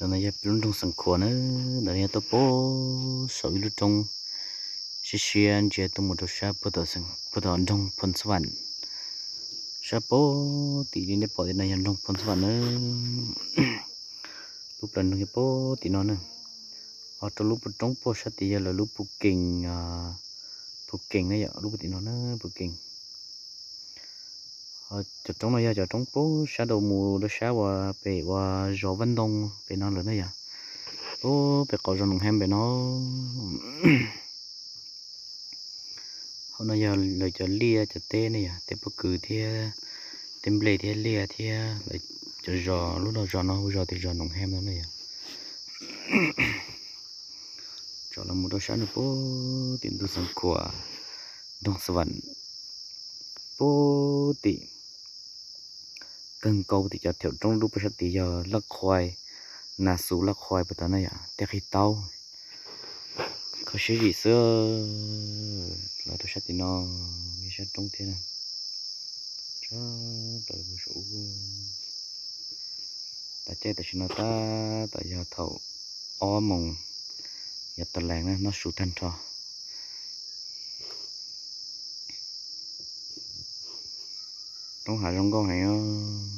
Ntawm no yog lub nroog Xeev Khuam na, ntawm no yog tuaj puag saum ib lub roob siab siab ntsia tuaj mus rau sab puag tom nroog Phoo Xab Vam. Sab puag tim li nej pom tim no yog nroog Phoo Xab Vam na. Lub plawv nroog yog puag tim no na. Ho rau lub roob puag sab tid yog lawv lub Phu Kees, Phu Kees na yom, lub puag tim no na, Phu Kees. Ho cov roob no yog cov roob puag sab rau mus rau sab uas pem uas zos Vaj Ntoo pem no lawm na yom. Puag pem qaum zos Noom Hem pem no. Hauv no yog lawv cov liaj cov teb ne yom, teb pob kws thiab teb nplej thiab liaj thiab lawv cov zos, lub no zos no hu zos tias zos Noom Hem no ne yom. Tsom los mus rau sab no puag tim ntu Xeev Khuam, nroog Xab Vam, puag tim kawg nkaus tim cov thaum roob dub puag sab tid yog Laj Khuai, Nas Xus Laj Khuai puag tod na yom, tej qhib taub. Kho siab zim xwb. Los rau sab tim no, ib sab roob thiab na. Tso plaws mus saum ub. Tav caij tam sim no tab tom yog thaum ob moos yav tas lees na, noj su tag nrho. Roob hav zoo nkauj heev os.